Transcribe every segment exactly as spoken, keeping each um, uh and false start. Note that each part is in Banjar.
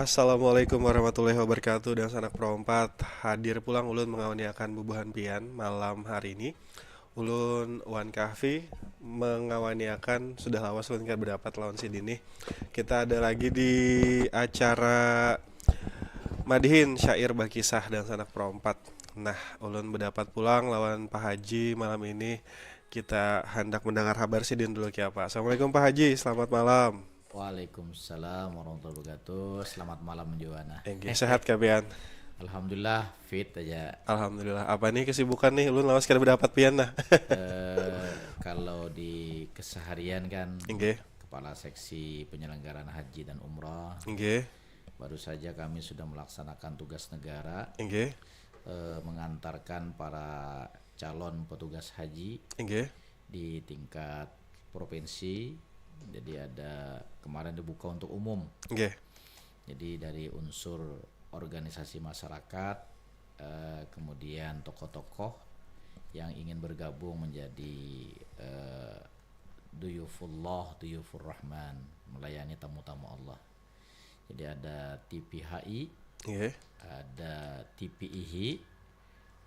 Assalamualaikum warahmatullahi wabarakatuh. Dan sanak perompat, hadir pulang ulun mengawaniakan bubuhan pian malam hari ini. Ulun Wan Kahfi mengawaniakan, sudah lawas ulun kada berdapat lawan sidin nih. Kita ada lagi di acara Madihin Syair Bakisah dan sanak perompat. Nah, ulun berdapat pulang lawan Pak Haji malam ini. Kita hendak mendengar habar sidin dulu kiapa. Assalamualaikum Pak Haji, selamat malam. Waalaikumsalam warahmatullahi wabarakatuh. Selamat malam juga nah. Enggih, sehat kah pian? Alhamdulillah fit aja. Alhamdulillah. Apa nih kesibukan nih? Ulun lawas kada berdapat pian nah. Eh, kalau di keseharian kan Enggih, kepala seksi penyelenggaraan haji dan umrah. enggih, Baru saja kami sudah melaksanakan tugas negara, enggih, eh, mengantarkan para calon petugas haji enggih, di tingkat provinsi. Jadi ada kemarin dibuka untuk umum. enggih. Jadi dari unsur organisasi masyarakat, eh, kemudian tokoh-tokoh yang ingin bergabung menjadi eh, duyufullah, duyufur rahman, melayani tamu-tamu Allah. Jadi ada T P H I, Enggih, ada T P I H I.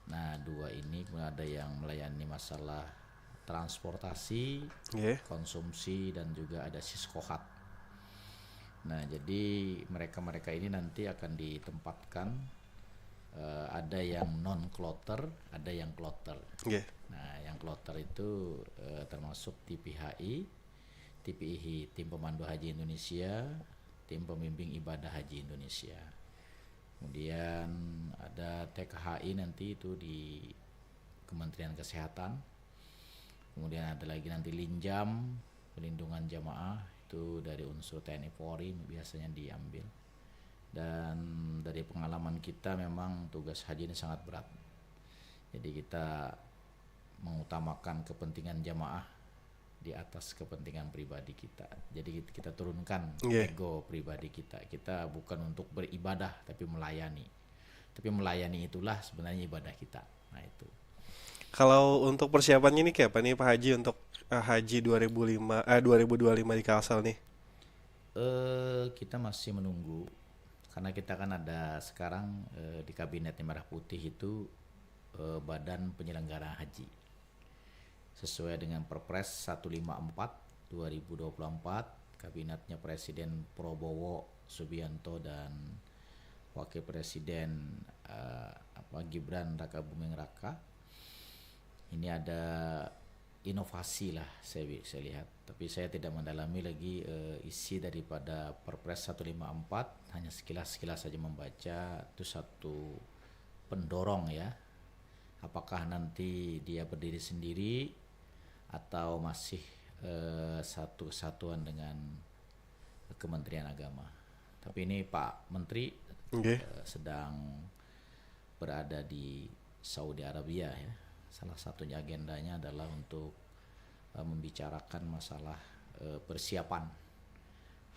Nah, dua ini kemudian ada yang melayani masalah transportasi, enggih, konsumsi, dan juga ada siskohat. Nah, jadi mereka-mereka ini nanti akan ditempatkan, eh, ada yang non kloter, ada yang kloter. enggih, Nah, yang kloter itu eh, termasuk T P H I, T P I H I, Tim Pemandu Haji Indonesia, Tim Pembimbing Ibadah Haji Indonesia. Kemudian ada T K H I nanti itu di Kementerian Kesehatan. Kemudian ada lagi nanti Linjam, pelindungan jamaah, itu dari unsur T N I Polri biasanya diambil. Dan dari pengalaman kita memang tugas haji ini sangat berat. Jadi kita mengutamakan kepentingan jamaah di atas kepentingan pribadi kita. Jadi kita turunkan Nggih. Ego pribadi kita. Kita bukan untuk beribadah tapi melayani. Tapi melayani itulah sebenarnya ibadah kita. Nah, itu. Kalau untuk persiapannya ini kayak apa nih Pak Haji untuk eh, Haji dua ribu lima eh dua ribu dua puluh lima di Kalsel nih? Eh, kita masih menunggu karena kita kan ada sekarang eh, di kabinetnya Merah Putih itu eh, Badan Penyelenggara Haji. Sesuai dengan Perpres satu lima empat dua ribu dua puluh empat, kabinetnya Presiden Prabowo Subianto dan Wakil Presiden eh, apa Gibran Raka Buming Raka. Ini ada inovasi lah saya saya lihat. Tapi saya tidak mendalami lagi eh, isi daripada Perpres satu lima empat, hanya sekilas-sekilas saja membaca, itu satu pendorong ya. Apakah nanti dia berdiri sendiri atau masih eh, satu kesatuan dengan Kementerian Agama. Tapi ini Pak Menteri Nggih. eh, sedang berada di Saudi Arabia ya. Salah satunya agendanya adalah untuk eh, membicarakan masalah eh, persiapan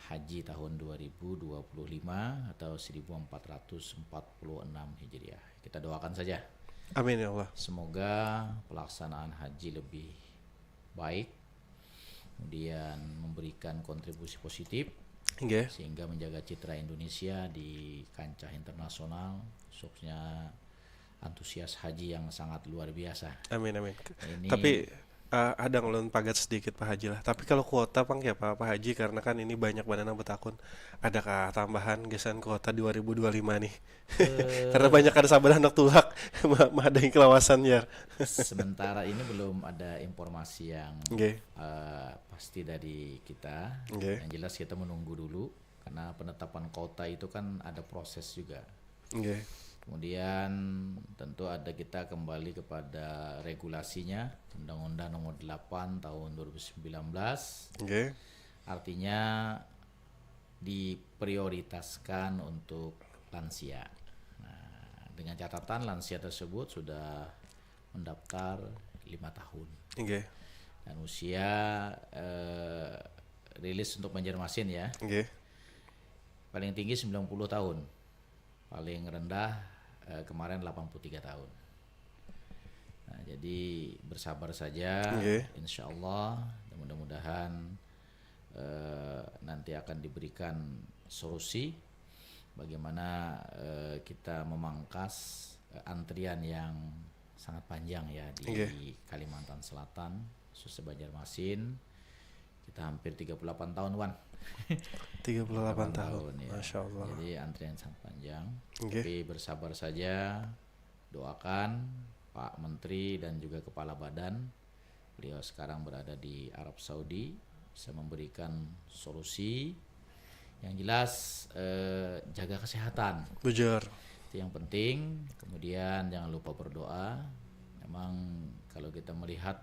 haji tahun dua ribu dua puluh lima atau seribu empat ratus empat puluh enam Hijriah. Kita doakan saja. Amin ya Allah. Semoga pelaksanaan haji lebih baik, kemudian memberikan kontribusi positif Nggih. sehingga menjaga citra Indonesia di kancah internasional, khususnya antusias haji yang sangat luar biasa. Amin amin. Ini Tapi eh, ada ngelun pagat sedikit Pak Haji lah. Tapi kalau kuota pang ya Pak, Pak Haji karena kan ini banyak banget yang bertakun. Adakah tambahan gasan kuota dua ribu dua puluh lima nih? Karena banyak ada sabar anak tulak ma- mahadai kelawasan ya. Sementara ini belum ada informasi yang Nggih. eh, pasti dari kita. Nggih. Yang jelas kita menunggu dulu karena penetapan kuota itu kan ada proses juga. Nggih. Kemudian tentu ada kita kembali kepada regulasinya Undang-Undang Nomor delapan Tahun dua ribu sembilan belas. Nggih. Artinya diprioritaskan untuk lansia. Nah, dengan catatan lansia tersebut sudah mendaftar lima tahun Nggih. dan usia eh, rilis untuk Banjarmasin ya Nggih. paling tinggi sembilan puluh tahun, paling rendah eh, kemarin delapan puluh tiga tahun. Nah, jadi bersabar saja, Nggih. Insya Allah, dan mudah-mudahan eh, nanti akan diberikan solusi bagaimana eh, kita memangkas eh, antrian yang sangat panjang ya di Nggih. Kalimantan Selatan, khususnya Banjarmasin. Kita hampir tiga puluh delapan tahun, Wan. Tiga puluh delapan Delapan tahun. Ya. Masya Allah. Jadi antrian sangat panjang. Nggih. Tapi bersabar saja, doakan Pak Menteri dan juga Kepala Badan. Beliau sekarang berada di Arab Saudi, bisa memberikan solusi. Yang jelas eh, jaga kesehatan. Bujur. Itu yang penting. Kemudian jangan lupa berdoa. Memang kalau kita melihat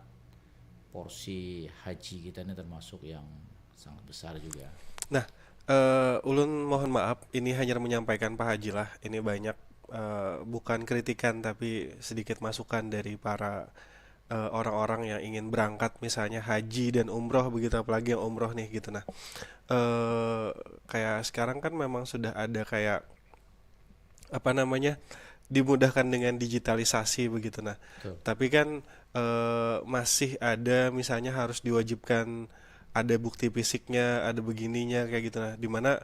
porsi haji kita ini termasuk yang sangat besar juga. Nah, eh, ulun mohon maaf, ini hanya menyampaikan Pak Haji lah. Ini banyak eh, bukan kritikan tapi sedikit masukan dari para eh, orang-orang yang ingin berangkat, misalnya haji dan umroh begitu, apalagi yang umroh nih gitu. Nah, eh, kayak sekarang kan memang sudah ada kayak apa namanya, dimudahkan dengan digitalisasi begitu. Nah, Betul. Tapi kan eh, masih ada, misalnya harus diwajibkan ada bukti fisiknya, ada begininya kayak gitu. Nah, dimana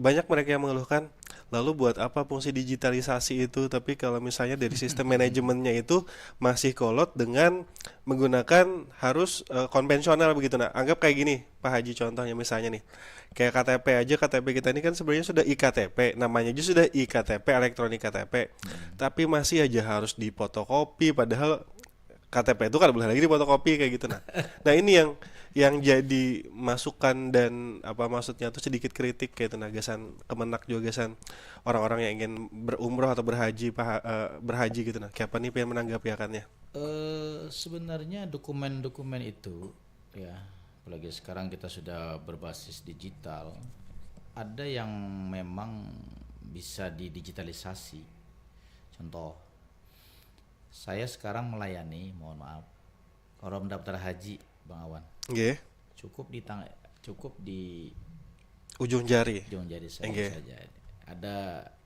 banyak mereka yang mengeluhkan, lalu buat apa fungsi digitalisasi itu? Tapi kalau misalnya dari sistem manajemennya itu masih kolot dengan menggunakan harus eh, konvensional begitu. Nah, anggap kayak gini, Pak Haji, contohnya misalnya nih, kayak K T P aja, K T P kita ini kan sebenarnya sudah e-K T P, namanya aja sudah e-K T P, elektronik K T P, tapi masih aja harus difotokopi, padahal K T P itu kan boleh lagi difotokopi kayak gitu. Nah, nah ini yang yang jadi masukan dan apa maksudnya tuh sedikit kritik kayak itu, nah, gasan Kemenag juga, gasan orang-orang yang ingin berumroh atau berhaji, paha- eh, berhaji gitu. Nah, kayak apa nih pian menanggapi akannya? Eh, sebenarnya dokumen-dokumen itu ya, apalagi sekarang kita sudah berbasis digital, ada yang memang bisa didigitalisasi. Contoh, saya sekarang melayani, mohon maaf, orang daftar haji, Bang Awan. Nggih. Cukup di tang cukup di Ujung jari. ujung jari saya Nggih. Saja. Ada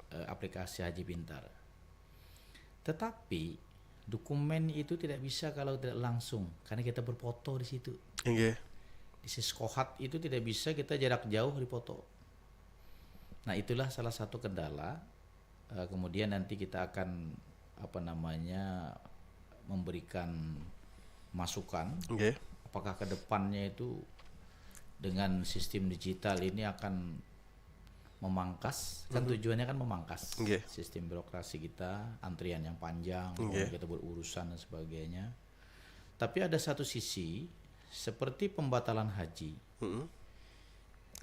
eh, aplikasi Haji Pintar. Tetapi dokumen itu tidak bisa kalau tidak langsung, karena kita berfoto di situ. Nggih. Di Siskohat itu tidak bisa kita jarak jauh dipoto. Nah, itulah salah satu kendala. Eh, kemudian nanti kita akan apa namanya memberikan masukan Nggih. apakah ke depannya itu dengan sistem digital ini akan memangkas, kan tujuannya kan memangkas Nggih. sistem birokrasi kita, antrian yang panjang, Nggih. kita berurusan dan sebagainya. Tapi ada satu sisi seperti pembatalan haji, Mm-mm.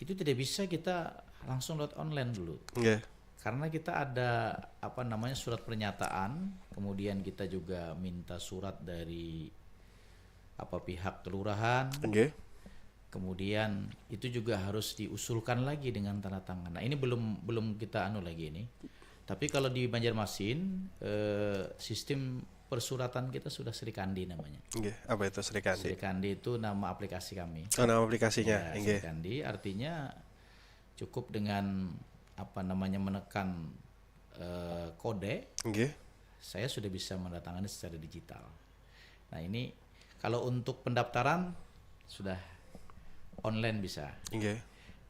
itu tidak bisa kita langsung lewat online dulu. Nggih. Karena kita ada apa namanya surat pernyataan, kemudian kita juga minta surat dari apa pihak kelurahan, Nggih. kemudian itu juga harus diusulkan lagi dengan tanda tangan. Nah, ini belum belum kita anu lagi ini. Tapi kalau di Banjarmasin eh, sistem persuratan kita sudah Srikandi namanya. Nggih. Apa itu Srikandi? Srikandi itu nama aplikasi kami. Oh, nama aplikasinya. Ya, Nggih. Srikandi artinya cukup dengan apa namanya menekan eh, kode, Nggih. Saya sudah bisa menandatangani secara digital. Nah, ini kalau untuk pendaftaran sudah online bisa. Nggih.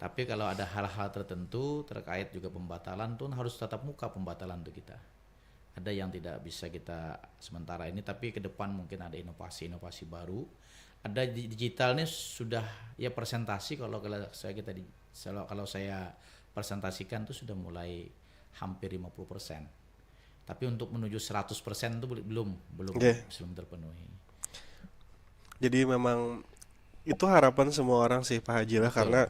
Tapi kalau ada hal-hal tertentu terkait juga pembatalan tuh harus tatap muka pembatalan tuh kita. Ada yang tidak bisa kita sementara ini, tapi ke depan mungkin ada inovasi-inovasi baru. Ada di digital nih sudah ya presentasi kalau kalau saya kita di kalau kalau saya presentasikan tuh sudah mulai hampir lima puluh persen. Tapi untuk menuju seratus persen itu belum belum Nggih. belum terpenuhi. Jadi memang itu harapan semua orang sih, Pak Haji lah, karena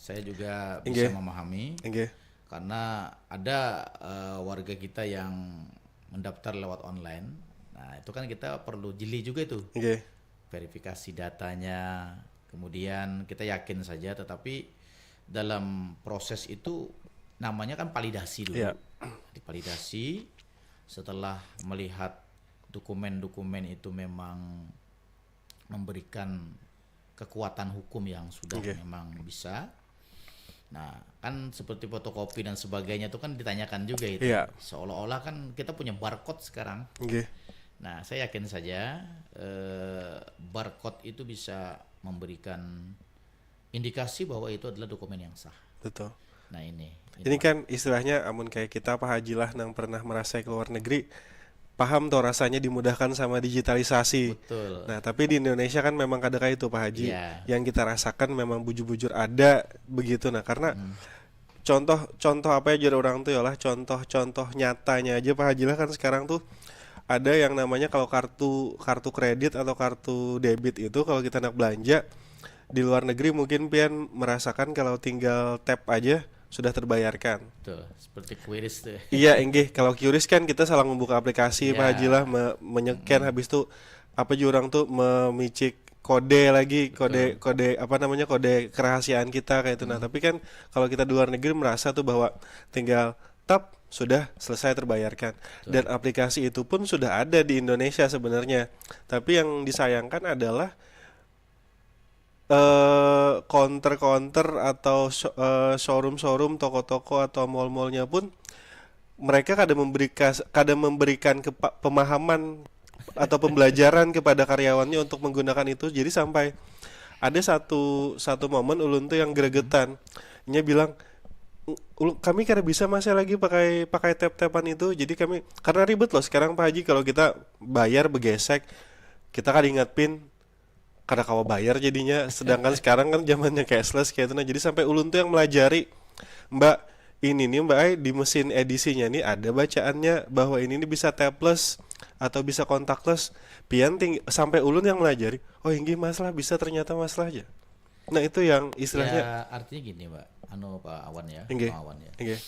Saya juga Nggih. Bisa memahami nggih. Karena ada eh, warga kita yang mendaftar lewat online. Nah, itu kan kita perlu jeli juga itu. Nggih. Verifikasi datanya. Kemudian kita yakin saja, tetapi dalam proses itu namanya kan validasi dulu. Iya. Divalidasi setelah melihat dokumen-dokumen itu memang memberikan kekuatan hukum yang sudah Oke. Memang bisa. Nah, kan seperti fotokopi dan sebagainya itu kan ditanyakan juga itu. Iya. Seolah-olah kan kita punya barcode sekarang. Nggih. Nah, saya yakin saja eh, barcode itu bisa memberikan indikasi bahwa itu adalah dokumen yang sah. Betul. Nah, ini. Ini kan istilahnya amun kayak kita Pak Haji lah nang pernah merasai ke luar negeri, paham tuh rasanya dimudahkan sama digitalisasi. Betul. Nah, tapi di Indonesia kan memang kada kayak itu Pak Haji. Iya. Yang kita rasakan memang bujur-bujur ada begitu. Nah, karena Hmm. contoh contoh apa ya, jar orang tuh ya lah, contoh-contoh nyatanya aja Pak Haji lah, kan sekarang tuh ada yang namanya kalau kartu kartu kredit atau kartu debit itu, kalau kita nak belanja di luar negeri, mungkin pian merasakan kalau tinggal tap aja sudah terbayarkan. Betul. Seperti QRIS tuh. Iya, inggih. Kalau QRIS kan kita salah membuka aplikasi, Iya. Pak Haji lah, me- menyekan, habis itu apa juga orang tuh memicik kode lagi, kode kode apa namanya, kode kerahasiaan kita kayak itu. Nah, tapi kan kalau kita di luar negeri merasa tuh bahwa tinggal tap, sudah selesai terbayarkan. Dan aplikasi itu pun sudah ada di Indonesia sebenarnya. Tapi yang disayangkan adalah eh counter-counter atau sho- eh, showroom-showroom, toko-toko atau mall-mallnya pun mereka kada memberikan kada memberikan kepa- pemahaman atau pembelajaran kepada karyawannya untuk menggunakan itu. Jadi sampai ada satu satu momen ulun tuh yang gregetan. Nya bilang, "Ulun, kami kada bisa masih lagi pakai pakai tap-tapan itu. Jadi kami, karena ribet loh sekarang Pak Haji, kalau kita bayar begesek, kita kada ingat pin, kada kawa bayar jadinya. Sedangkan sekarang kan zamannya cashless kayak itu. Nah, jadi sampai ulun tuh yang melajari, Mbak, ini nih Mbak, ai, di mesin edisinya nih ada bacaannya bahwa ini nih bisa tapless atau bisa contactless. Pian ting sampai ulun yang melajari, oh, inggih Mas lah, bisa ternyata Mas lah aja. Nah, itu yang istilahnya. Ya, artinya gini, Mbak. Anu, Pak Awan ya, Inggih. Pak Awan ya. Inggih.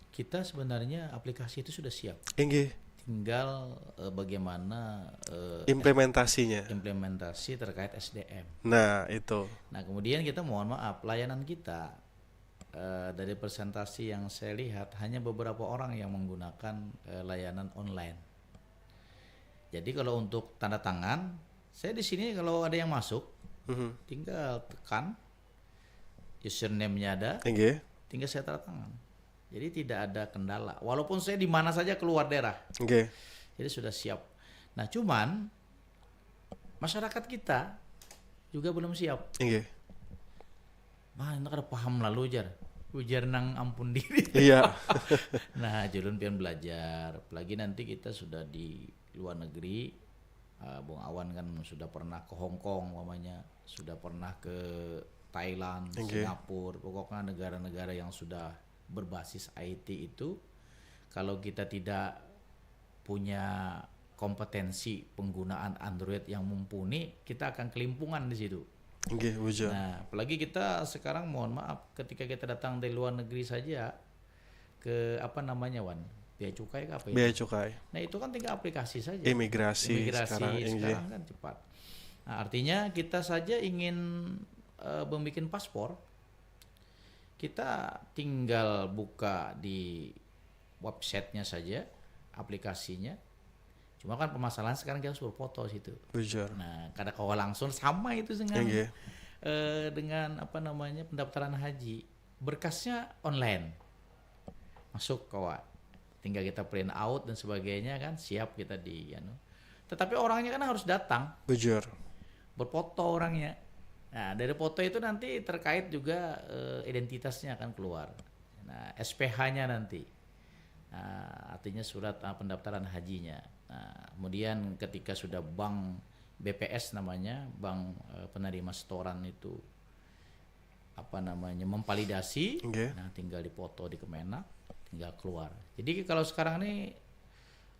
Kita sebenarnya aplikasi itu sudah siap. Inggih. Tinggal eh, bagaimana eh, Implementasinya. implementasi terkait S D M. Nah, itu. Nah, kemudian kita mohon maaf, layanan kita eh, dari presentasi yang saya lihat hanya beberapa orang yang menggunakan eh, layanan online. Jadi kalau untuk tanda tangan, saya di sini kalau ada yang masuk, Mhm. tinggal tekan username-nya ada, Inggih. tinggal saya tanda tangan. Jadi tidak ada kendala. Walaupun saya di mana saja keluar daerah, Inggih. jadi sudah siap. Nah, cuman masyarakat kita juga belum siap. Inggih. Wah, ini kada paham lalu, jar. Ujar nang ampun diri. Iya. Nah, julun pian belajar. Apalagi nanti kita sudah di luar negeri. Ah, Bung Awan kan sudah pernah ke Hong Kong, umpamanya, sudah pernah ke Thailand, Inggih. Singapura, pokoknya negara-negara yang sudah berbasis I T itu, kalau kita tidak punya kompetensi penggunaan Android yang mumpuni, kita akan kelimpungan di situ. Inggih, bujur. Nah, apalagi kita sekarang, mohon maaf, ketika kita datang dari luar negeri saja ke apa namanya, Wan? Bea cukai ke apa itu? Bea cukai. Nah, itu kan tinggal aplikasi saja. Imigrasi Imigrasi sekarang, inggih. Sekarang kan cepat. Nah, artinya kita saja ingin eh, membuat paspor, kita tinggal buka di websitenya saja, aplikasinya. Cuma kan permasalahan sekarang kita harus berfoto situ. Bujur. Nah, kada kawa langsung sama itu dengan Inggih. eh, dengan apa namanya, pendaftaran haji. Berkasnya online. Masuk kawa. Tinggal kita print out dan sebagainya kan, siap kita di anu. Tetapi orangnya kan harus datang, Bujur. berfoto orangnya. Nah, dari foto itu nanti terkait juga eh, identitasnya akan keluar. Nah, S P H-nya nanti. Nah, artinya surat eh, pendaftaran hajinya. Nah, kemudian ketika sudah bank B P S namanya, bank eh, penerima setoran itu apa namanya, memvalidasi, Inggih. Nah, tinggal dipoto di Kemenag, tinggal keluar. Jadi kalau sekarang nih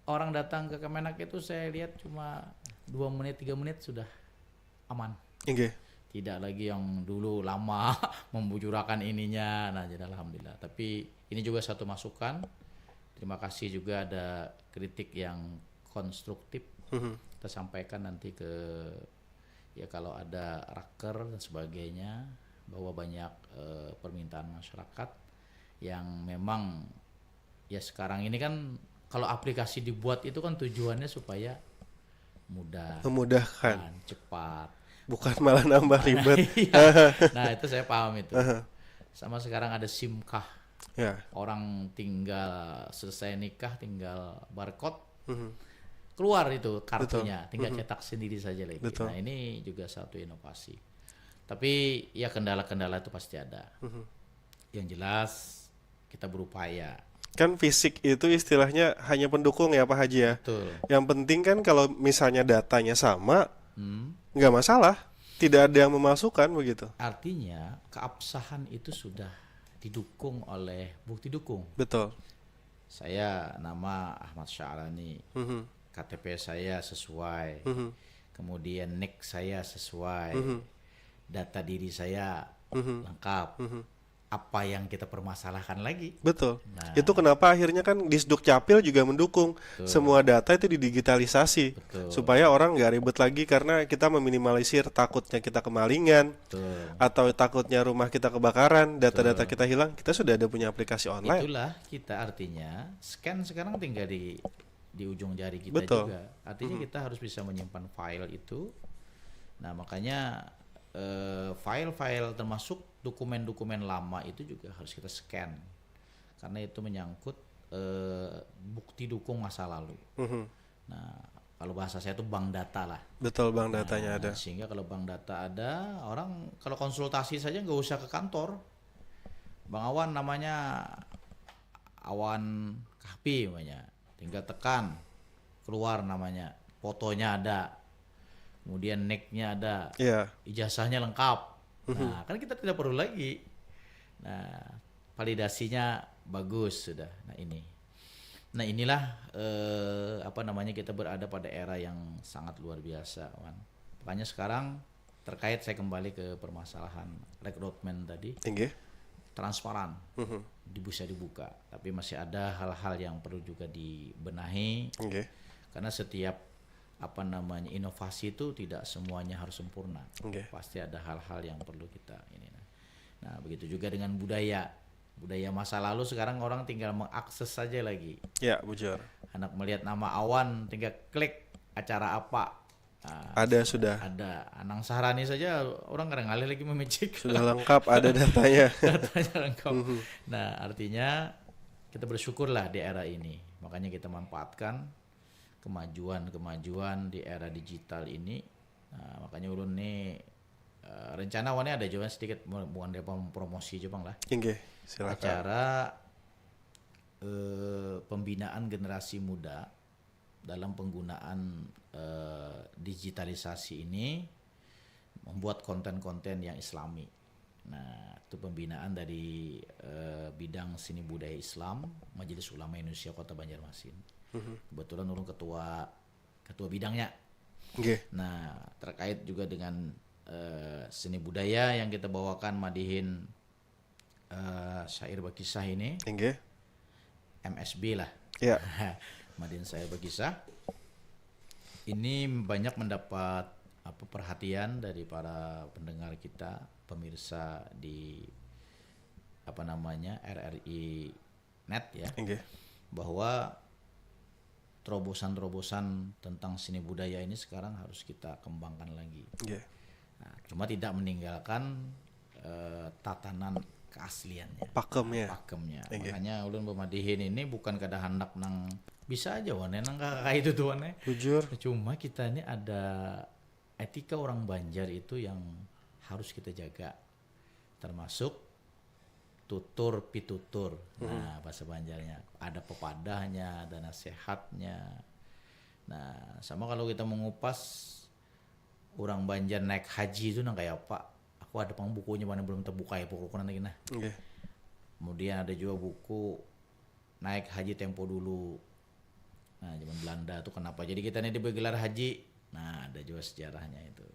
orang datang ke Kemenag itu saya lihat cuma dua menit, tiga menit sudah aman. Inggih. Tidak lagi yang dulu lama membujurakan ininya. Nah, jadi alhamdulillah. Tapi ini juga satu masukan. Terima kasih juga ada kritik yang konstruktif. Mhm. Kita sampaikan nanti ke, ya, kalau ada raker dan sebagainya, bahwa banyak eh, permintaan masyarakat yang memang, ya, sekarang ini kan kalau aplikasi dibuat itu kan tujuannya supaya mudah, Memudahkan. cepat. Bukan malah nambah ribet. Iya. Nah, itu saya paham itu. Aha. Sama sekarang ada SIM kah. Ya. Orang tinggal selesai nikah, tinggal barcode, Mhm. keluar itu kartunya, tinggal cetak sendiri saja lagi. Betul. Nah, ini juga satu inovasi. Tapi ya, kendala-kendala itu pasti ada. Mhm. Yang jelas kita berupaya. Kan fisik itu istilahnya hanya pendukung ya Pak Haji ya. Betul. Yang penting kan kalau misalnya datanya sama, Hmm. nggak masalah. Tidak ada yang memalsukan begitu. Artinya keabsahan itu sudah didukung oleh bukti dukung. Betul. Saya nama Ahmad Sya'rani, Mhm. K T P saya sesuai, Mhm. kemudian nik saya sesuai, Mhm. data diri saya Mhm. lengkap. Mhm. Apa yang kita permasalahkan lagi? Betul. Nah. Itu kenapa akhirnya kan Disduk Capil juga mendukung Betul. Semua data itu didigitalisasi Betul. Supaya orang nggak ribet lagi karena kita meminimalisir takutnya kita kemalingan Betul. Atau takutnya rumah kita kebakaran, data-data Betul. Kita hilang, kita sudah ada punya aplikasi online. Itulah kita artinya scan sekarang tinggal di di ujung jari kita Betul. juga. Artinya kita harus bisa menyimpan file itu. Nah, makanya eh, file-file termasuk dokumen-dokumen lama itu juga harus kita scan. Karena itu menyangkut eh, bukti dukung masa lalu. Mhm. Nah, kalau bahasa saya itu bank data lah. Betul, bank datanya Nah, ada. Sehingga kalau bank data ada, orang kalau konsultasi saja nggak usah ke kantor. Bang Awan namanya Awan Kahfi namanya. Tinggal tekan, keluar namanya. Fotonya ada. Kemudian nik-nya ada. Iya. Ijazahnya lengkap. Nah, kan kita tidak perlu lagi. Nah, validasinya bagus sudah. Nah, ini. Nah, inilah eh, apa namanya, kita berada pada era yang sangat luar biasa, Wan. Makanya sekarang terkait, saya kembali ke permasalahan rekrutmen tadi, Inggih. Transparan, Mhm. di- bisa dibuka, tapi masih ada hal-hal yang perlu juga dibenahi. Inggih. Karena setiap apa namanya, inovasi itu tidak semuanya harus sempurna. Inggih. Pasti ada hal-hal yang perlu kita ini. Nah, nah, begitu juga dengan budaya. Budaya masa lalu sekarang orang tinggal mengakses saja lagi. Ya, bujur. Anak melihat nama Awan, tinggal klik acara apa. Nah, Ada sudah. Ada. Anang Sahrani saja orang kadang ngalih lagi memicik. Sudah lengkap ada datanya. Datanya lengkap. Nah, artinya kita bersyukurlah di era ini. Makanya kita manfaatkan kemajuan-kemajuan di era digital ini. Nah, makanya ulun nih eh, rencana Awan nih ada juga sedikit, bukan dia promosi aja, Bang, lah. Inggih, silakan. Acara eh, pembinaan generasi muda dalam penggunaan eh, digitalisasi ini, membuat konten-konten yang Islami. Nah, itu pembinaan dari eh, bidang seni budaya Islam, Majelis Ulama Indonesia Kota Banjarmasin. Mhm. Kebetulan ulun ketua ketua bidangnya. Inggih. Nah, terkait juga dengan eh, seni budaya yang kita bawakan, madihin eh, syair berkisah ini, Inggih. M S B lah. Ya. Madihin syair berkisah. Ini banyak mendapat apa, perhatian dari para pendengar kita, pemirsa di apa namanya, R R I net ya, Inggih. Bahwa terobosan-terobosan tentang seni budaya ini sekarang harus kita kembangkan lagi. Inggih. Nah, cuma tidak meninggalkan eh, tatanan keasliannya, Pakemnya. Pakemnya. Inggih. Makanya ulun pemadihin ini bukan kada handak nang bisa aja, Wan, nang kayak itu tuh, Wan, ya. Bujur. Cuma kita ini ada etika orang Banjar itu yang harus kita jaga, termasuk tutur pitutur. Nah, bahasa Banjarnya ada pepadahnya, ada nasihatnya. Nah, sama kalau kita mengupas orang Banjar naik haji itu nang kayak apa? Aku ada pang bukunya, mana belum terbuka ya, pokoknya nanti nah. Inggih. Kemudian ada juga buku naik haji tempo dulu. Nah, zaman Belanda tuh kenapa jadi kita ini digelar haji? Nah, ada juga sejarahnya itu.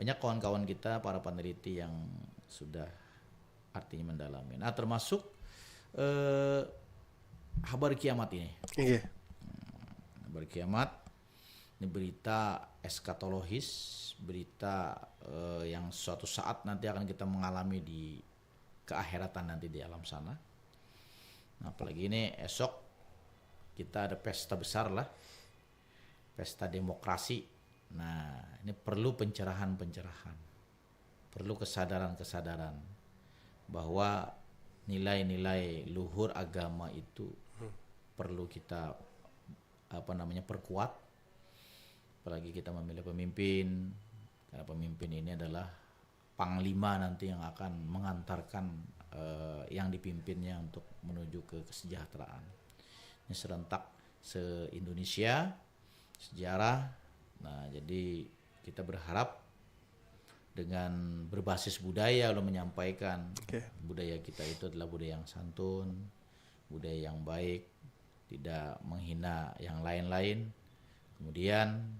Banyak kawan-kawan kita, para peneliti yang sudah artinya mendalami. Nah, termasuk eh, habar kiamat ini. Inggih. Habar kiamat ini berita eskatologis, berita eh, yang suatu saat nanti akan kita mengalami di keakhiratan nanti di alam sana. Nah, apalagi ini esok kita ada pesta besar lah, pesta demokrasi. Nah, ini perlu pencerahan-pencerahan, perlu kesadaran-kesadaran bahwa nilai-nilai luhur agama itu perlu kita apa namanya, perkuat. Apalagi kita memilih pemimpin, karena pemimpin ini adalah panglima nanti yang akan mengantarkan eh, yang dipimpinnya untuk menuju ke kesejahteraan. Ini serentak se-Indonesia, sejarah. Nah, jadi kita berharap dengan berbasis budaya lo menyampaikan Oke. budaya kita itu adalah budaya yang santun, budaya yang baik, tidak menghina yang lain-lain. Kemudian,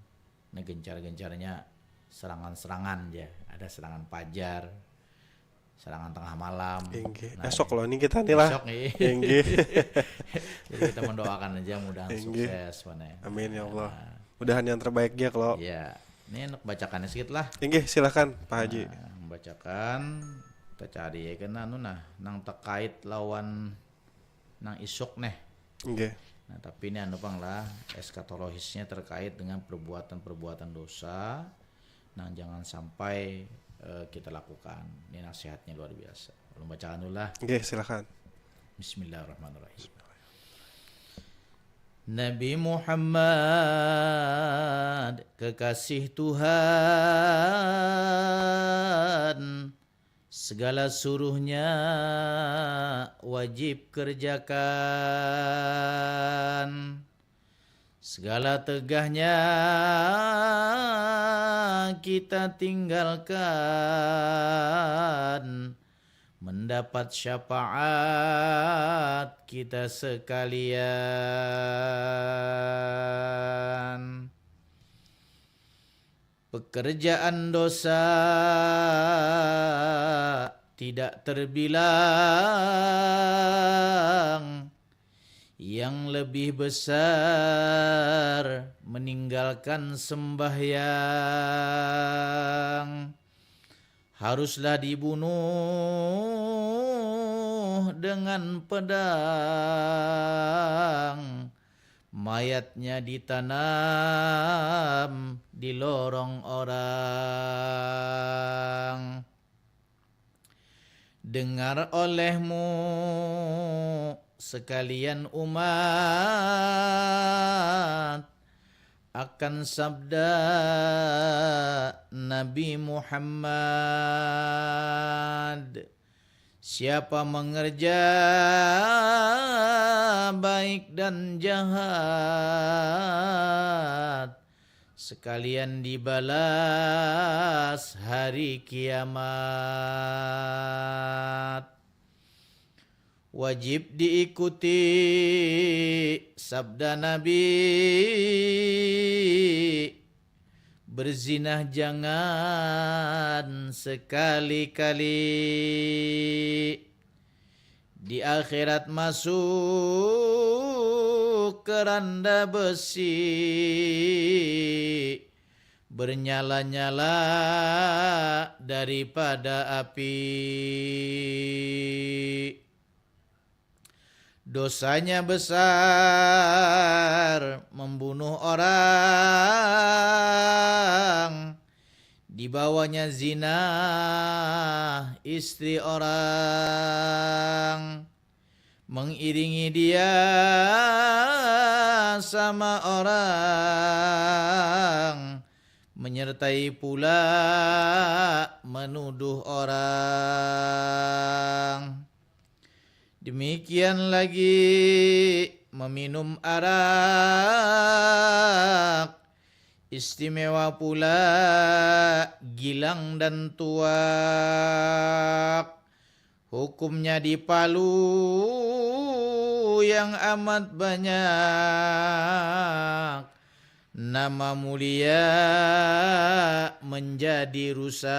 nah, gencar-gencarnya serangan-serangan ya, ada serangan pajar, serangan tengah malam. Inggih. Nah, Esok lo nih kita nih lah. Besok nih. Inggih. Jadi kita mendoakan aja mudahan Inggih. Sukses mana. Amin ya Allah. Nah, Mudahan yang terbaik ya kalau. Ya, ini enak bacakannya sedikit lah. Inggih, silakan Pak Haji. Nah, membacakan kita cari ya kan anu nah, nang terkait lawan nang isuk nih. Inggih. Nah, tapi ini anu pang lah, eskatologisnya terkait dengan perbuatan-perbuatan dosa nang jangan sampai eh, kita lakukan. Ini nasihatnya luar biasa. Belum bacakan dulu lah. Inggih, silakan. Bismillahirrahmanirrahim. Nabi Muhammad kekasih Tuhan, segala suruhnya wajib kerjakan. Segala tegahnya kita tinggalkan, mendapat syafaat kita sekalian. Pekerjaan dosa tidak terbilang, yang lebih besar meninggalkan sembahyang. Haruslah dibunuh dengan pedang, mayatnya ditanam di lorong orang. Dengar olehmu sekalian umat akan sabda Nabi Muhammad, siapa mengerja baik dan jahat, sekalian dibalas hari kiamat. Wajib diikuti sabda Nabi, berzinah jangan sekali-kali. Di akhirat masuk keranda besi, bernyala-nyala daripada api. Dosanya besar membunuh orang, dibawanya zina istri orang, mengiringi dia sama orang, menyertai pula menuduh orang. Demikian lagi meminum arak, istimewa pula gilang dan tuak. Hukumnya dipalu yang amat banyak. Nama mulia menjadi rusak.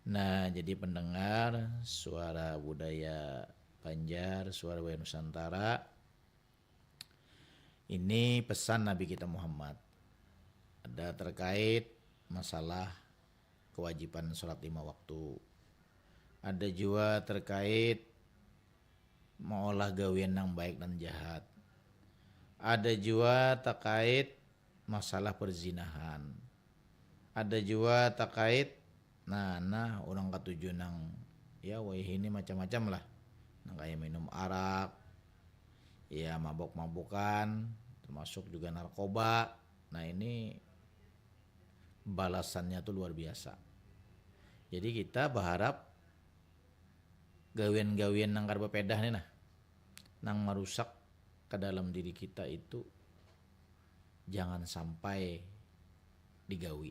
Nah, jadi pendengar suara budaya Banjar, suara budaya Nusantara. Ini pesan Nabi kita Muhammad. Ada terkait masalah kewajiban sholat lima waktu. Ada jua terkait maolah gawian nang baik dan jahat. Ada jua terkait masalah perzinahan. Ada jua terkait, nah, nah, urang katuju nang, ya, wayah ini macam-macam lah. Nang kaya minum arak, ya, mabuk-mabukan, termasuk juga narkoba. Nah, ini balasannya tuh luar biasa. Jadi kita berharap gawian-gawian nang kada bepedah nih nah, nang merusak ke dalam diri kita itu jangan sampai digawi.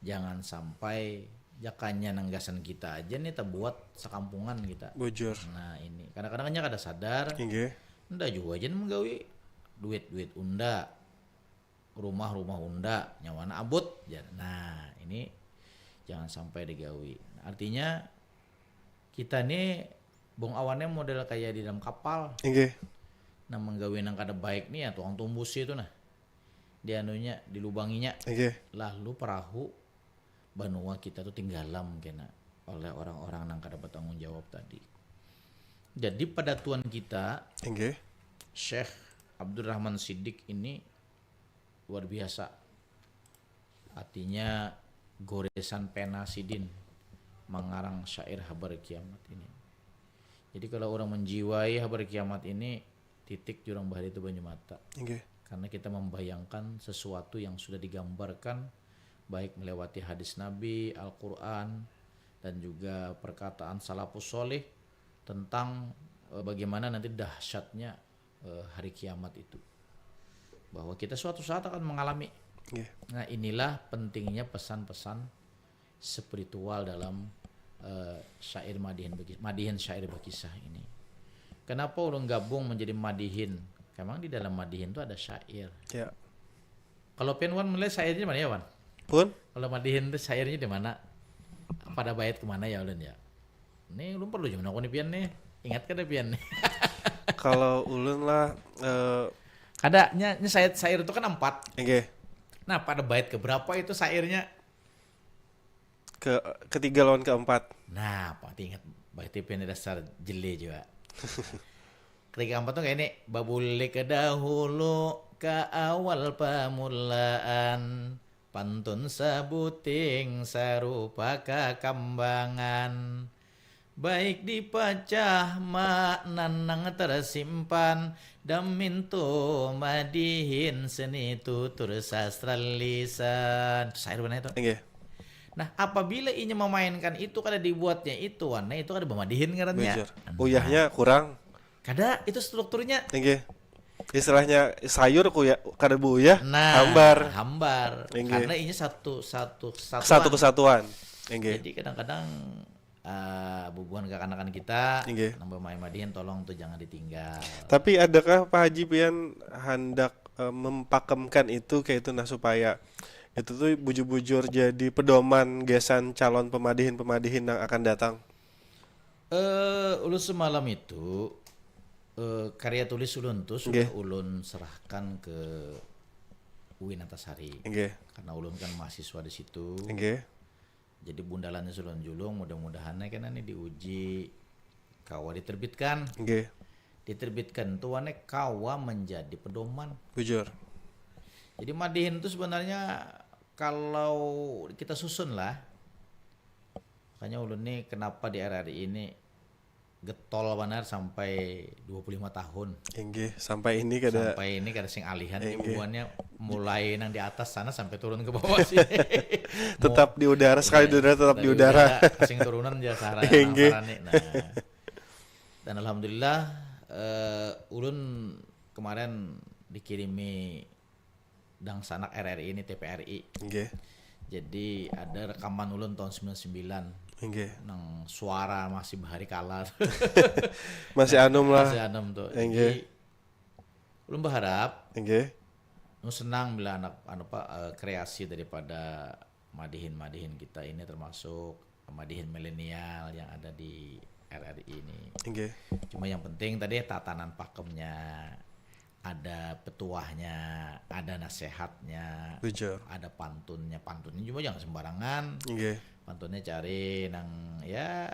Jangan sampai jakanya nang gasan kita aja nih terbuat sekampungan kita. Bujur. Nah ini kadang-kadangnya kada sadar. Inggih. Nda juga aja menggawi duit-duit unda, rumah-rumah unda, nyawana abut. Nah ini jangan sampai digawi. Nah, artinya kita nih bong awannya model kayak di dalam kapal. Inggih. Nah menggawi nang kada baik nih ya tukang tumbusi itu nah. Di anunya, dilubanginya. Inggih. Lalu perahu banua kita tuh tinggalam kena oleh orang-orang nang kada bertanggung jawab tadi. Jadi pada tuan kita Inggih. Syekh Abdurrahman Siddiq ini luar biasa. Artinya goresan pena sidin mengarang syair habar kiamat ini. Jadi kalau orang menjiwai habar kiamat ini titik jurang bahari itu banyu mata. Inggih. Karena kita membayangkan sesuatu yang sudah digambarkan baik melewati hadis Nabi, Al-Quran, dan juga perkataan salafus soleh tentang eh, bagaimana nanti dahsyatnya eh, hari kiamat itu. Bahwa kita suatu saat akan mengalami. Inggih. Nah inilah pentingnya pesan-pesan spiritual dalam eh, syair madihin, bagi- madihin syair berkisah ini. Kenapa ulun gabung menjadi madihin? Memang di dalam madihin itu ada syair. Ya. Kalau pian Wan menilai syairnya mana ya Wan? Pun? Kalau madihin itu syairnya di mana? Pada bait kemana ya ulun ya? Ini ulun perlu juga menakuni pian nih. Ingat kada pian nih? Kalau ulun lah eh Kada, nya, nya syair, syair itu kan empat. Inggih. Nah pada bait keberapa itu syairnya? Ke ketiga lawan keempat. Nah, pati ingat berarti pian dasar jeli juga. Ketika keempat tuh kayak ini, babulik ke dahulu ke awal permulaan, pantun sabuting sarupa kakambangan. Baik dipacah makna nang tersimpan damintu madihin seni tutur sastra lisan. Syair mana itu? Inggih. Nah, apabila inya memainkan itu kada dibuatnya itu, warna itu kada bemadihin ngarannya. Bujur. Uyahnya kurang. Kada, itu strukturnya. Inggih. Istilahnya sayur kuya kada beuyah, Nah, hambar. Hambar. Inggih. Karena inya satu satu kesatuan. Satu kesatuan. Inggih. Jadi kadang-kadang eh, bubuhan kekanakan kita Inggih. nang bermain madihin tolong tuh jangan ditinggal. Tapi adakah Pak Haji pian hendak eh, mempakemkan itu kayak itu nah supaya itu tuh bujur-bujur jadi pedoman gasan calon pemadihin-pemadihin yang akan datang? Eh, ulun semalam itu eh, karya tulis ulun tuh sudah ulun serahkan ke Uin Antasari. Inggih. Karena ulun kan mahasiswa di situ. Inggih. Jadi bundalannya ulun julung, mudah-mudahan kena nih diuji kawa diterbitkan. Inggih. Diterbitkan tuh wane kawa menjadi pedoman. Bujur. Jadi madihin tuh sebenarnya kalau kita susun lah, makanya ulun nih kenapa di R R I ini getol banar sampai dua puluh lima tahun. Inggih, sampai ini kada Sampai ini kada sing alihan Inggih. Bubuhannya mulai nang di atas sana sampai turun ke bawah sih. Tetap di udara, sekali di udara tetap di udara. Sing turunan aja sahara Inggih. Nah. Dan alhamdulillah eh, ulun kemarin dikirimi dangsanak R R I ini, T V R I. Inggih. Jadi ada rekaman ulun tahun sembilan sembilan Inggih. Nang suara masih bahari kala. Masih anum lah. Masih anum tuh. Inggih. Jadi ulun berharap Inggih. Nu senang bila anak anu apa eh, kreasi daripada madihin-madihin kita ini termasuk madihin milenial yang ada di R R I ini. Inggih. Cuma yang penting tadi tatanan pakemnya, ada petuahnya, ada nasihatnya, Bujur. Ada pantunnya. Pantunnya juga jangan sembarangan. Inggih. Pantunnya cari nang ya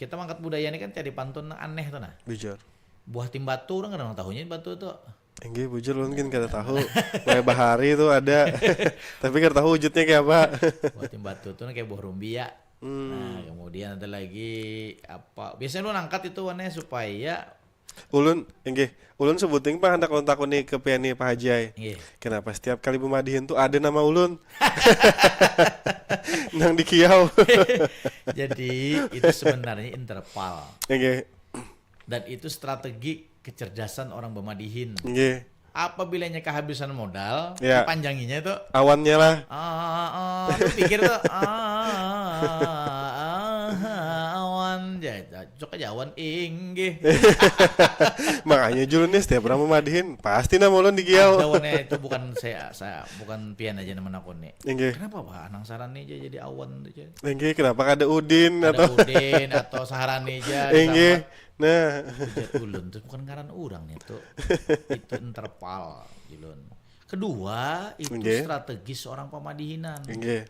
kita mangkat budaya ini kan cari pantun nang aneh tuh nah. Bujur. Buah timbatu orang kadang tahunya batu tuh. Inggih, bujur ulun gin kada tahu. Mulai bahari itu ada. Tapi kada tahu wujudnya kayak apa. Buah timbatu tuh kayak buah rumbia. Hmm. Nah, kemudian ada lagi apa? Biasanya lu nangkat itu warnanya supaya Ulun, inggih. Ulun sebuting pang handak ulun takuni ke pian ni, Pak Haji ai. Inggih. Kenapa setiap kali bemadihin tu ada nama ulun? Nang di kiau. Jadi itu sebenarnya interval. Inggih. Dan itu strategi kecerdasan orang bemadihin. Inggih. Apabila nya kehabisan modal, Ya. panjanginya itu Awannya lah. Ah, ah, ah, pikir tuh ah, ah, ah, awan. Ya, cocok aja awan inggih. Makanya julun nih setiap orang memadihin pasti nama ulun di kiau. Ada awannya itu bukan saya, saya bukan pian aja nama aku nih. Inggih. Kenapa Pak Anang Sarani aja jadi awan tuh aja? Inggih, kenapa kada Udin Ada atau Udin atau Saharani aja. Inggih. Disambat. Nah, Ujar ulun tuh bukan ngaran orang nih tuh. Itu interval, julun. Kedua, itu Inggih. Strategi seorang pemadihinan. inggih.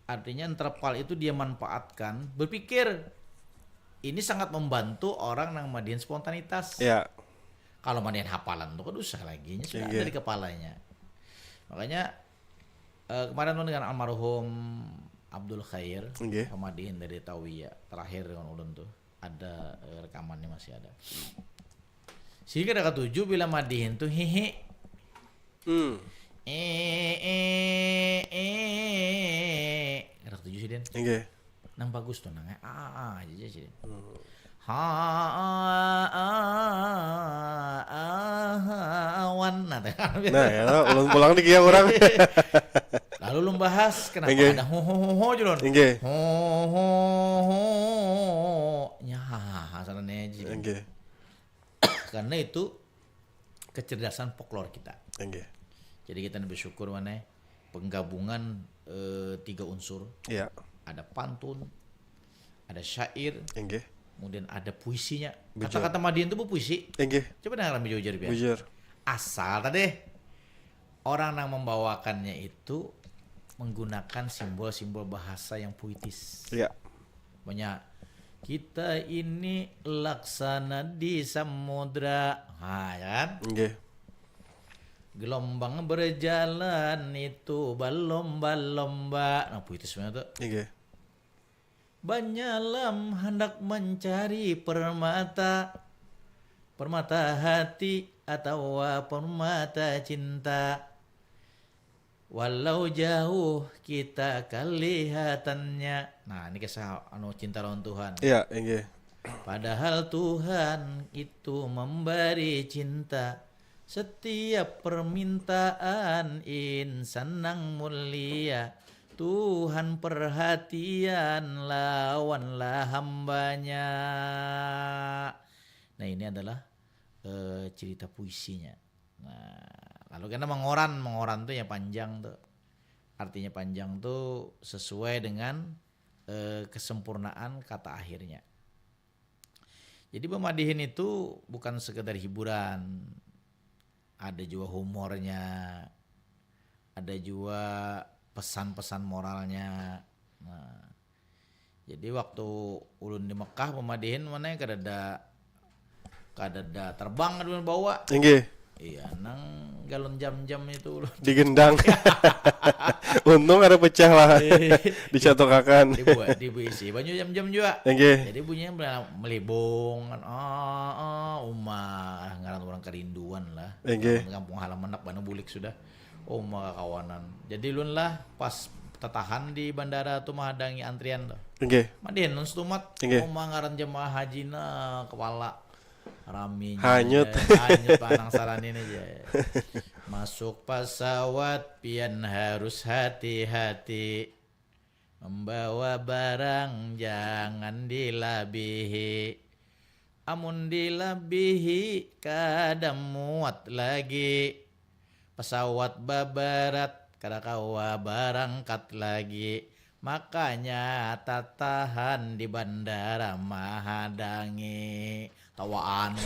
Artinya interval itu dia manfaatkan, berpikir ini sangat membantu orang yang madihin spontanitas. Ya, Kalau madihin hafalan tuh kan usah lagi, ini sudah Inggih. ada di kepalanya. Makanya eh, kemarin tuh dengan almarhum Abdul Khair, Inggih. Pemadihin dari Tawiya terakhir dengan ulun tuh ada eh, rekamannya masih ada. Sehingga ada ketujuh bila madihin tuh hihi. Hmm. Eh eh eh eh. Ada ketujuh sih, Den. Inggih. Nang bagus tuh nang ah ah aja sih. Hmm. Ha ah ah ah ah wan nah teh. Nah, ya, ulun pulang di kiau orang. Lalu lu bahas kenapa Inggih. Ada ho ho ho ho aja lon. Inggih. Ho ho ho. Nya ha ha ha sana nih aja. Inggih. Karena itu kecerdasan folklore kita. Inggih. Jadi kita bersyukur mana penggabungan eh, tiga unsur. Iya. Ada pantun, ada syair, Inggih. kemudian ada puisinya. Betul. Kata-kata madihin itu berpuisi. Inggih. Coba dengar lebih jauh biar. Bujur. Asal tadi orang yang membawakannya itu menggunakan simbol-simbol bahasa yang puitis. Iya. Banyak kita ini laksana di samudra. Ha, ya kan? Inggih. Gelombang berjalan itu berlomba-lomba. Nah, puitis banget tuh. Inggih. Banyalam hendak mencari permata. Permata hati atau permata cinta. Walau jauh kita kelihatannya. Nah, ini kisah anu cinta lawan Tuhan. Iya, inggih. Padahal Tuhan itu memberi cinta. Setiap permintaan insan nang mulia, Tuhan perhatian lawanlah hambanya. Nah, ini adalah eh, cerita puisinya. Nah, lalu kita mengoran, mengoran tuh ya panjang tuh. Artinya panjang tuh sesuai dengan eh, kesempurnaan kata akhirnya. Jadi pemadihin itu bukan sekedar hiburan, ada juga humornya, ada juga pesan-pesan moralnya. Nah, jadi waktu ulun di Mekah pemadihin mana yang kadada kadada terbang dulu bawa. Inggih. Iya, nang galon jam-jam itu ulun. Digendang. Untung ada pecah lah. Dicatokakan. Dibuat dibuisi banyu jam-jam juga. Inggih. Jadi bunyinya mel- melibung kan. Ah, ah, umah ngaran orang kerinduan lah. Inggih. Kampung halaman nak bana bulik sudah. Oh, umah kakawanan. Jadi ulun lah pas tetahan di bandara tuh menghadangi antrian tuh. Inggih. Madihin nun setumat. Inggih. Umah ngaran jemaah haji nah kepala raminya Hanyut. aja. Hanyut panang saran ini aja. Masuk pesawat pian harus hati-hati. Membawa barang jangan dilabihi. Amun dilabihi kada muat lagi. Pesawat babarat kada kawa barangkat lagi. Makanya tatahan di bandara mahadangi. Tawaan.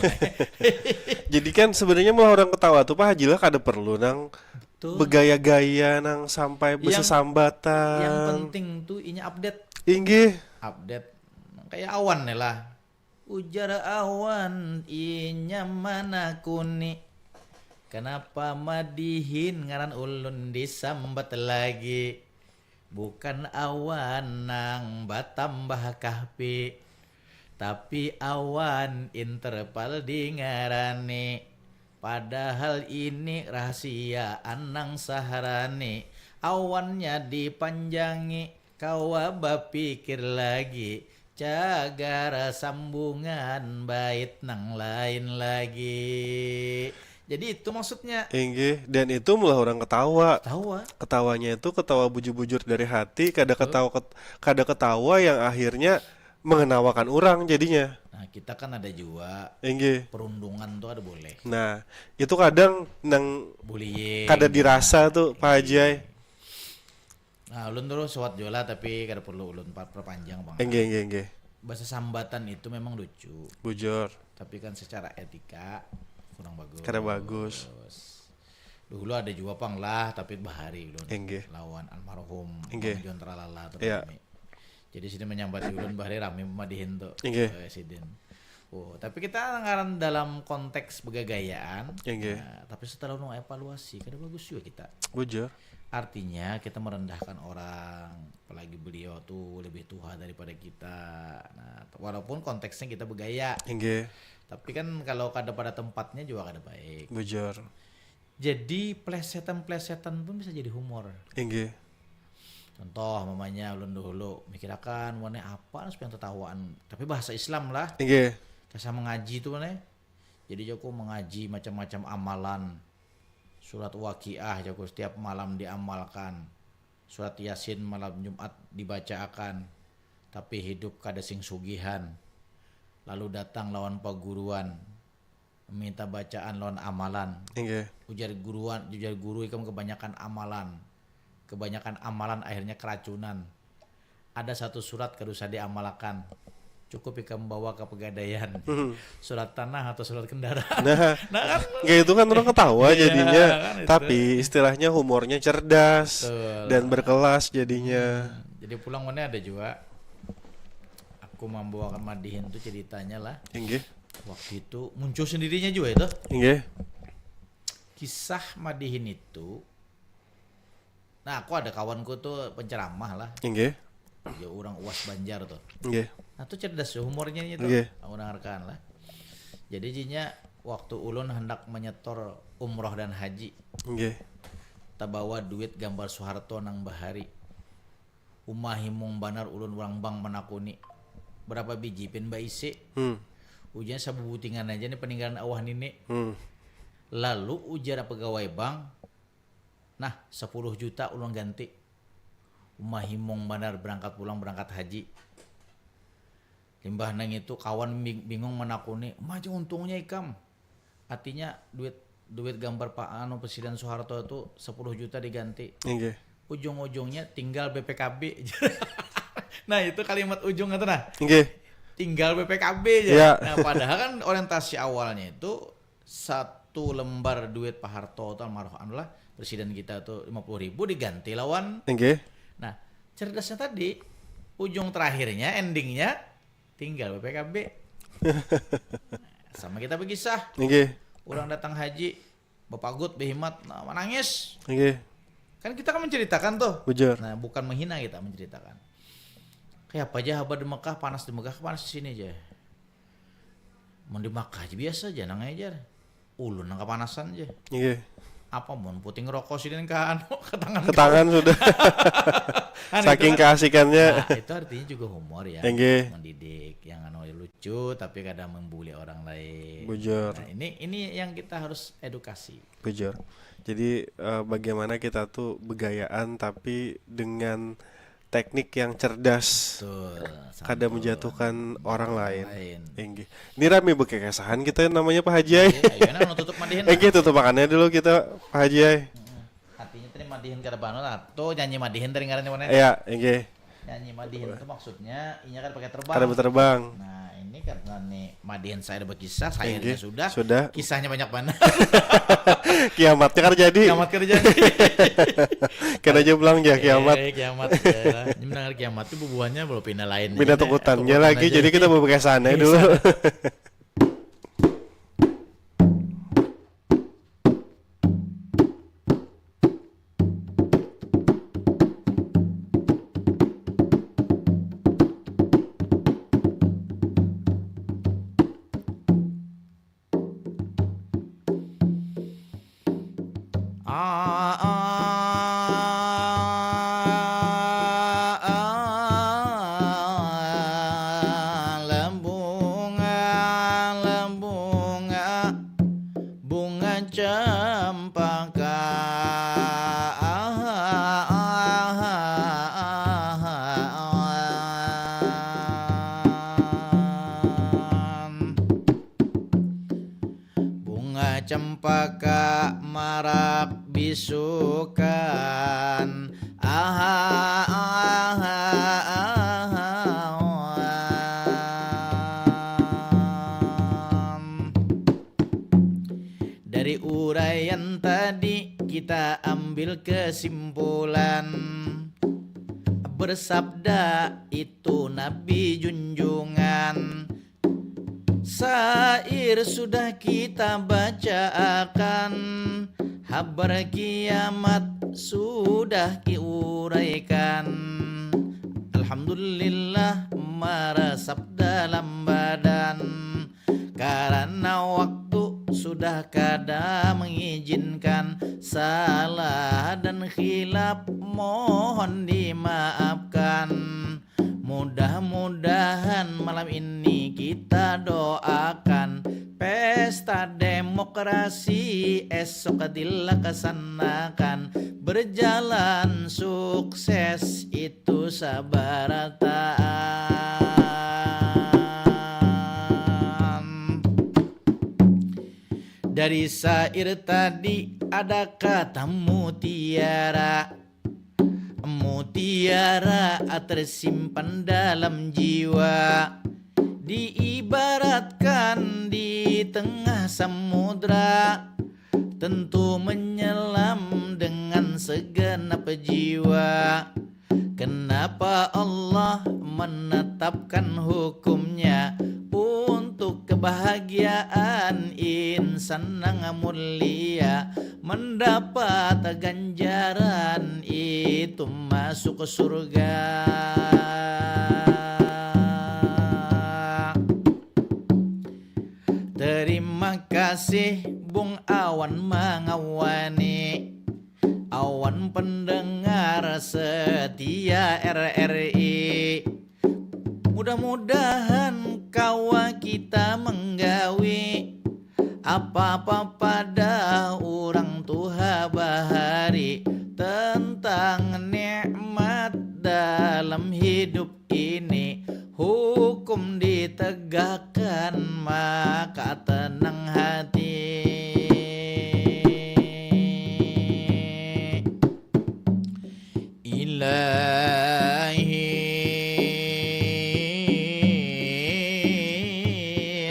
Jadi kan sebenarnya mah orang ketawa tuh Pak Haji lah kada perlu nang Tuh. Begaya-gaya nang sampai Yang- bersesambatan. Yang penting tuh inya update. Inggih. Update kayak awan nih lah. Ujar awan inya mana kuni. Kenapa madihin ngaran ulun disambat lagi. Bukan awan nang batambah kahpi. Tapi awan interval dingarani. Padahal ini rahasiaan nang saharani. Awannya dipanjangi, kawa bapikir lagi. Cagar sambungan bait nang lain lagi. Jadi itu maksudnya. Inggih, dan itu malah orang ketawa. Tawa. Ketawanya itu ketawa bujur-bujur dari hati, kada ketawa ket- kada ketawa yang akhirnya mengenawakan orang jadinya. Nah, kita kan ada juga Inggih. Perundungan tuh ada boleh. Nah, itu kadang nang Bullying. Kada dirasa tuh, Pak Haji ai. Nah, ulun tuh sewat jua lah, tapi kada perlu ulun pa- perpanjang bang. Inggih, inggih, inggih. Bahasa sambatan itu memang lucu, Bujur. Tapi kan secara etika kurang bagus. Kada bagus. Dulu ada juga pang lah, tapi bahari ulun Inggih. Lawan almarhum Inggih. Bang John Tralala tuh Iya. Rami. Jadi sini menyambat ulun bahari rami madihin tuh. Inggih. Eh, sidin. Oh, tapi kita ngaran dalam konteks begagayaan. Inggih. Nah, tapi setelah ulun evaluasi, kada bagus juga kita. Bujur. Artinya kita merendahkan orang, apalagi beliau tuh lebih tua daripada kita. Nah, walaupun konteksnya kita begaya, Inggih. Tapi kan kalau kada pada tempatnya juga kada baik. Bujur. Jadi plesetan-plesetan pun bisa jadi humor. Inggih. Contoh mamanya ulun dahulu mikirakan warna apa supaya tetawaan. Tapi bahasa Islam lah. Inggih. Kisah mengaji tuh mana. Jadi jaku mengaji macam-macam amalan. Surat Waqiah jaku setiap malam diamalkan. Surat Yasin malam Jumat dibacaakan. Tapi hidup kada sing sugihan. Lalu datang lawan paguruan minta bacaan lawan amalan. Inggih. Ujar guruan, ujar guru ikam kebanyakan amalan. Kebanyakan amalan akhirnya keracunan. Ada satu surat kada usah diamalakan. Cukup ikam bawa ke pegadaian. Surat tanah atau surat kendaraan. Nah, Nah kan kayak itu kan orang ketawa Iya, jadinya. Kan itu. Tapi istilahnya humornya cerdas Betul. Dan berkelas jadinya. Jadi pulang mana ada juga. Aku membawakan madihin tuh ceritanya lah. Inggih. Waktu itu muncul sendirinya juga itu. Inggih. Kisah madihin itu. Nah, aku ada kawanku tuh penceramah lah. Inggih. Ya orang uas Banjar tuh. Inggih. Nah, tuh cerdas ya humornya itu. Inggih. Aku dengarkan lah. Jadi jinya waktu ulun hendak menyetor umroh dan haji, Inggih. tabawa duit gambar Soeharto nang bahari. Uma himung banar ulun urang bank menakuni. Berapa biji pin baisi? Hmm. Ujian sabubutingan aja nih peninggalan awah nini. Hmm. Lalu ujar pegawai bank, nah sepuluh juta ulun ganti. Uma himung banar berangkat pulang berangkat haji. Limbah nang itu kawan bing- bingung menakuni, maja untungnya ikam. Artinya duit duit gambar Pak anu Presiden Soeharto itu sepuluh juta diganti. Inggih. Ujung-ujungnya tinggal B P K B. Nah, itu kalimat ujung itu nah. Inggih. Tinggal B P K B aja. Iya. Nah, padahal kan orientasi awalnya itu satu lembar duit Pak Harto atau almarhum anu lah presiden kita tuh lima puluh ribu diganti lawan. Inggih. Nah, cerdasnya tadi ujung terakhirnya endingnya tinggal B P K B. Sama kita berkisah. Inggih. Orang datang haji, bapagut, behimat, nah, menangis. Inggih. Kan kita kan menceritakan tuh. Bujur. Nah, bukan menghina kita menceritakan. Kayak apa aja habar di Mekah, panas di Mekah, panas di sini aja. Mau di Mekah aja biasa aja nang ajar. Ulun nang kepanasan aja. Inggih. Apa mau puting rokok sini ke anu ke tangan. Ke tangan sudah. Kan Saking itu kan- keasikannya. Nah, itu artinya juga humor ya. Inggih. Mendidik, yang anu lucu tapi kadang membuli orang lain. Bujur. Nah, ini ini yang kita harus edukasi. Bujur. Jadi eh, bagaimana kita tuh begayaan tapi dengan teknik yang cerdas. Betul. Kada Santun. Menjatuhkan orang lain. Lain. Inggih. Ini rame bekekesahan kita namanya Pak Haji ai. Iya, ayo nah, tutup mandihin. Inggih, tutup makannya dulu kita Pak Haji ai. Artinya tadi madihin kada banu lah. Tuh nyanyi madihin tadi ngarannya mana? Iya, inggih. Nyanyi madihin itu maksudnya inya kada pakai terbang. Kada berterbang. Nah, ini karena nih madihin saya ada berkisah, saya Inggih, sudah. Sudah. Kisahnya banyak banget. Kiamatnya kada jadi. Kiamat kerja nih. Kena aja pulang ya kiamat. Eh, kiamat ya. Ini mendengar kiamat tuh bubuhannya belum pindah lain. Pindah Ini tukutannya tukutan lagi, aja. Jadi kita berbekesan aja dulu. Lambunga, lambunga, bunga cempaka. Bunga cempaka marak bisukan. Aha, aha, aha. Dari uraian tadi kita ambil kesimpulan. Bersabda itu Nabi junjungan, sair sudah kita bacaakan, habar kiamat sudah diuraikan. Alhamdulillah, marasap dalam badan. Karena waktu sudah kada mengizinkan, salah dan khilaf mohon dimaafkan. Mudah-mudahan malam ini kita doakan pesta demokrasi esok dilaksanakan, berjalan sukses itu sabarataan. Dari sair tadi ada kata mutiara. Mutiara tersimpan dalam jiwa, diibaratkan di tengah samudra, tentu menyelam dengan segenap jiwa. Kenapa Allah menetapkan hukumnya untuk kebahagiaan insan nang mulia, mendapat ganjaran itu masuk surga? Terima kasih Bung Awan mangawani, awan pendengar setia R R I. Mudah-mudahan kawa kita menggawi apa-apa pada urang tuha bahari tentang nikmat dalam hidup ini, hukum ditegakkan maka tenang hati. Ilahi,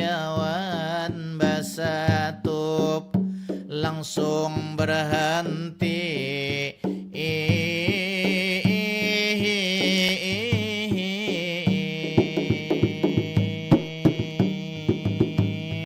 awan basatup langsung berhenti.